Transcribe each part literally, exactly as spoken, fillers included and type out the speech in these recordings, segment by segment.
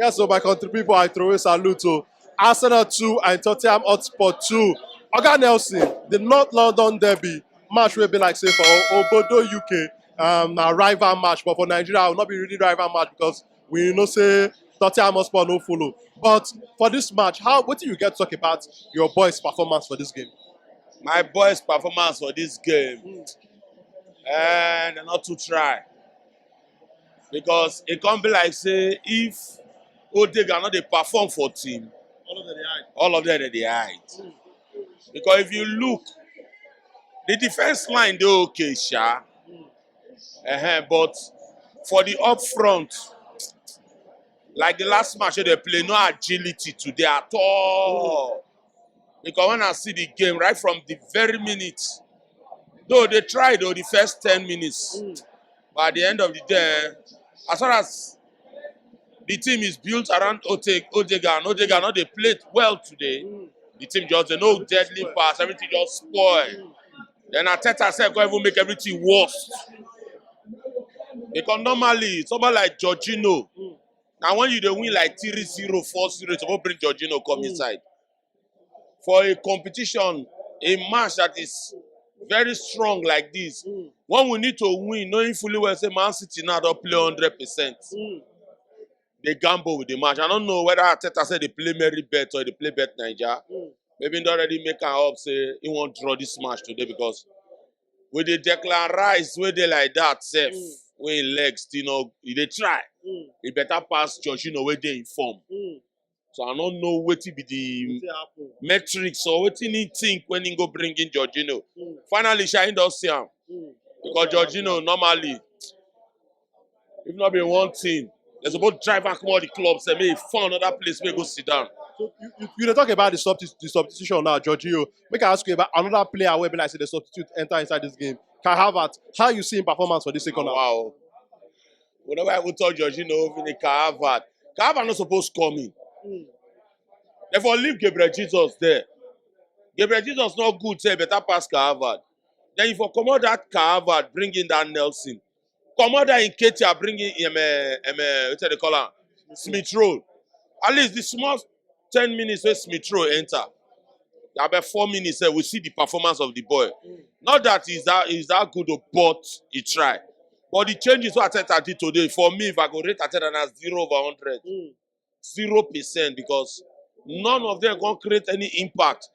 Yes, so my country people, I throw a salute to Arsenal two and Tottenham Hotspur two. Oga Nelson, the North London derby, match will be like say for Obodo U K, um, a rival match, but for Nigeria, it will not be really rival match because we know say Tottenham Hotspur no follow. But for this match, how, what do you get to talk about your boys' performance for this game? My boys' performance for this game, and not to try, because it can't be like say if Odega not dey perform for team, All of them dey hide. All of them dey hide. Because if you look, the defense line dey okay, sha. Uh-huh, but for the up front, like the last match wey they play, no agility today at all. Because when I see the game right from the very minute, though they tried though the first ten minutes, but at the end of the day, as far as the team is built around Ote- Odega, and Odega no dey play well today. The team just dey no deadly pass, everything just spoil. Then Arteta sef go even make everything worse. Because normally, somebody like Jorginho, now when you dey win like three zero, four zero, you suppose bring Jorginho come inside. For a competition, a match that is very strong like this, when we need to win, knowing fully well say Man City now don play hundred percent, they gamble with the match. I don't know whether Arteta said they play Merry Bet or they play Bet Niger. Maybe they already make am up say he won't draw this match today because with the Declan Rice wey dey like that sef, wey him leg still no, he dey try. He better pass Jorginho wey dey in form. So I don't know wetin be the Wetin happen? metrics or wetin he think when he go bring in Jorginho. Finally, sha, he don see am. Because Jorginho normally, if not be one thing, they suppose drive am comot the club, say make he find another place, make he go sit down. So you, you, you dey talk about the, substi- the substitution now, Jorginho. Make I ask you about another player wey be like say the substitute enter inside this game. Kai Havertz, how you see him performance for this second half? Wow. Whenever I go talk Jorginho, even Kai Havertz, Kai Havertz not supposed to come in. Therefore, leave Gabriel Jesus there. Gabriel Jesus not good, say better pass Kai Havertz. Then if you come out that Kai Havertz, bring in that Nelson. Come out that Nketiah, bring in um, uh, um, uh, what do they call him? Smith Rowe. At least the small ten minutes wey Smith Rowe enter, about four minutes, eh, we see the performance of the boy. Not that he's that he's that good, oh, but he try. But the changes what Arteta did today, for me, if I go rate Arteta, na zero over hundred, zero percent, because none of them can create any impact.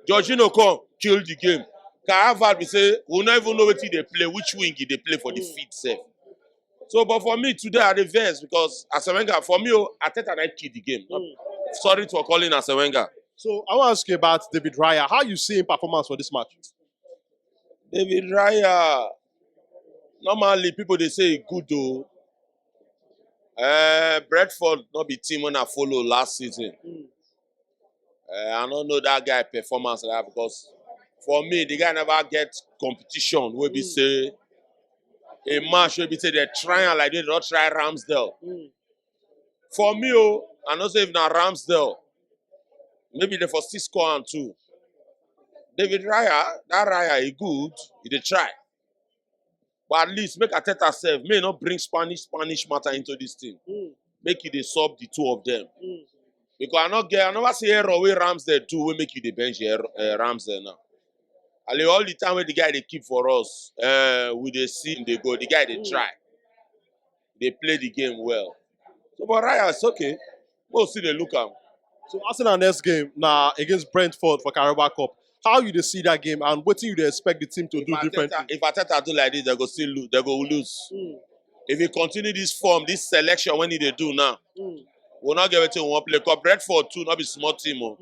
Jorginho come kill the game. Kai Havertz be say we no even know wetin he dey play, which wing he dey play for the field sef. So, but for me today, I dey vex because Arsene Wenger, for me, oh, Arteta na kill the game. Sorry for calling Arsene Wenger. So I want to ask you about David Raya. How you see him performance for this match? David Raya, normally people dey say he good though. Uh, Brentford not be team when I follow last season. Uh, I don't know that guy performance like that because for me, the guy never get competition wey be say a match wey be say they try am like they don't try Ramsdale. For me, oh, I know say if na Ramsdale, maybe they for still score am too. David Raya, that Raya, he good, he dey try. But at least make Arteta sef, may not bring Spanish Spanish matter into this thing. Make it dey solve the two of them. Because I not get, I never see error wey Ramsdale do wey make you dey bench uh, Ramsdale now. Ali, all the time wey the guy dey keep for us, uh, we dey see him dey go. The guy dey try, dey play the game well. So, but Raya, it's okay. We'll see dey look am. So Arsenal next game na against Brentford for Carabao Cup. How you dey see that game and wetin you dey expect the team to do If differently? Arteta, if Arteta do like this, they go still lose. They go lose. If he continue this form, this selection when he dey do now, we'll not get wetin we wan play. Cause Brentford too, not be small team. Oh.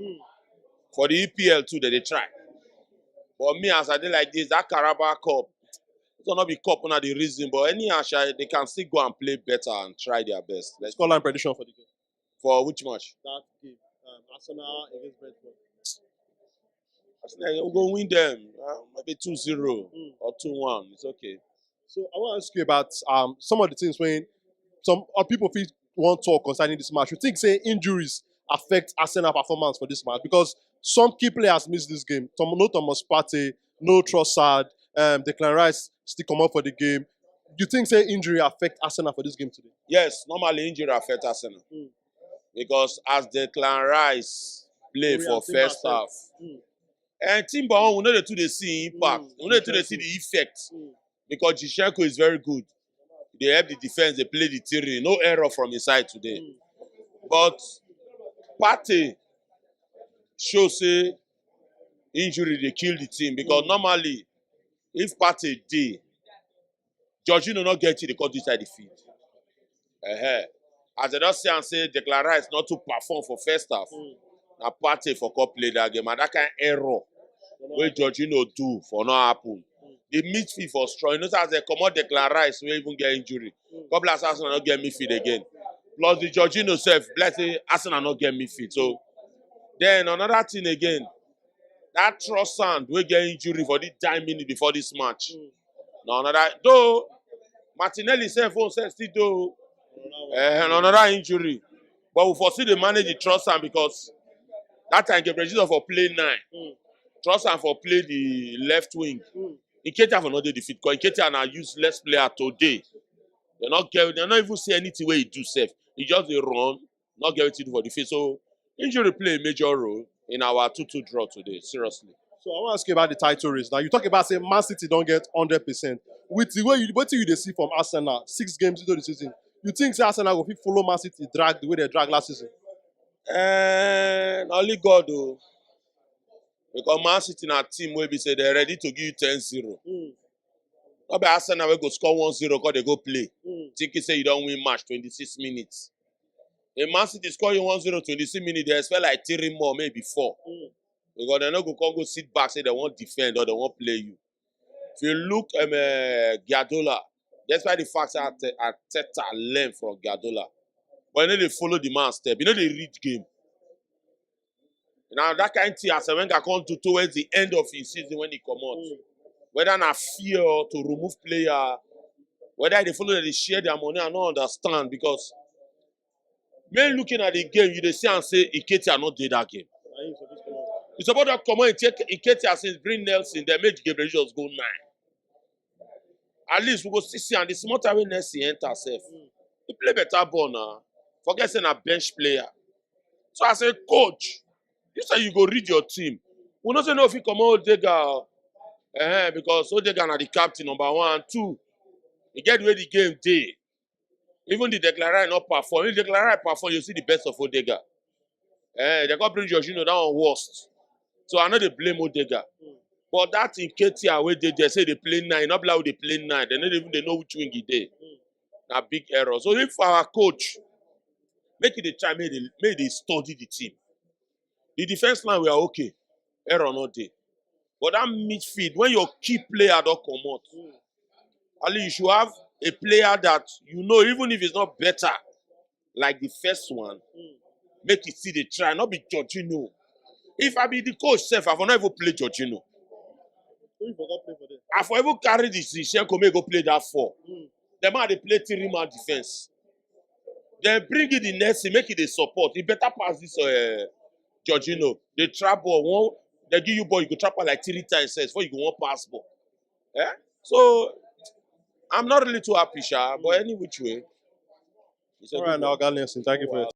For the E P L too, they dey try. But me, as I dey like this, that Carabao Cup, it's not be cup una the reason. But any Asha, they can still go and play better and try their best. Let's Scoreline prediction for the game. For which match? That game, um, Arsenal against Brentford. Arsenal will go win them. Uh, maybe two zero or two one. It's okay. So I want to ask you about um some of the things when some of people feel want talk concerning this match. You think say injuries affect Arsenal performance for this match because some key players miss this game. Tom, no Thomas Partey, no Trossard, um, Declan Rice still come up for the game. You think say injury affect Arsenal for this game today? Yes, normally injury affect Arsenal. Mm. Because as Declan Rice play Injury for affect first Arsenal. Half, Mm. and Timber, we no dey too dey see impact. Mm, We no dey too dey see Zinchenko. The effect. Mm. Because Zinchenko is very good. They help the defense, they play the theory. No error from his side today. Mm. But Partey show say injury dey kill the team because Mm. Normally, if Partey dey, Jorginho no get it, they cut inside the field. Uh-huh. As I don see am say Declan Rice not to perform for first half. Mm. Na Partey for come play that game, and that kind error wey Jorginho do for no happen. The midfield for strong. You know, as they comot Declan Rice, wey even get injury. Mm. Come like Arsenal no get midfield again. Plus the Jorginho sef, be like say Arsenal no get midfield. So then another thing again, that Trossard wey get injury for this nine minutes before this match. Mm. Na another, though Martinelli sef own sef still do, uh, another injury. But we for still dey manage the Trossard because that time Gabriel Jesus for play nine. Mm. Trossard for play the left wing. Mm. Nketiah for no dey the fit, 'cause Nketiah na useless player today. They not get, they not even see anything wey he do sef. He just dey run, not get wetin do for the field. So injury play a major role in our two two draw today. Seriously. So I want to ask you about the title race. Now you talk about say Man City don't get hundred percent. With the way you, what you dey see from Arsenal six games into the season, you think say Arsenal go fit follow Man City drag the way they drag last season? Eh, na only God o. Because Man City na team wey be say they ready to give you ten zero. Mm. No be Arsenal wey go score one zero 'cause they go play. Mm. Thinking say you don win match twenty-six minutes. A Man City score you one zero twenty-six minutes, they expect like three more, maybe four. Mm. Because they no go come go sit back say they wan defend or they wan play you. If you look um, uh, Guardiola, despite the fact that Arteta learn from Guardiola, but you know they follow the man step, you know they read game. Now that kind of thing as Wenger come do towards the end of his season when he come out. Mm. Whether na fear to remove player, whether they follow they share their money, I don't understand because men looking at the game, you dey see and say Nketiah not dey that game. Na him suppose come out. You suppose to come out and take Nketiah since bring Nelson, they make Gabriel Jesus go nine. At least we go see see and the small time when Nelson enter sef. Mm. He play better ball now. Forget say na bench player. So as a coach, you say you go read your team. We know say no fit comot Odega. Uh, because Odega na the captain number one and two. You get where the game dey. Even the Declan Rice not perform. If Declan Rice perform, you see the best of Odega. Eh, they go bring Jorginho, that one worst. So I know they blame Odega. But that Nketiah wey dey there say they play nine, not like they play nine. They no even they know which wing he dey. Na big error. So if our coach make it a try, make they, make they study the team. The defense line we are okay. Error not there. But that midfield, when your key player don't come out, Ali, you should have a player that you know, even if it's not better like the first one, Mm. Make it see the try, not be Jorginho. If I be the coach sef, I for not even play Jorginho. Who you forgot play for them? I for even carry the Zinchenko, make go play that four. Mm. The man they play three man defense. Then bring it the next thing, make it a support. It better pass this uh, Jorginho. They trap ball one, they give you ball, you go trap ball like three times sef before you go one pass ball. Eh? So I'm not really too happy, sha, but any which way. It's a All good right, now, one. God Nelson, thank you for your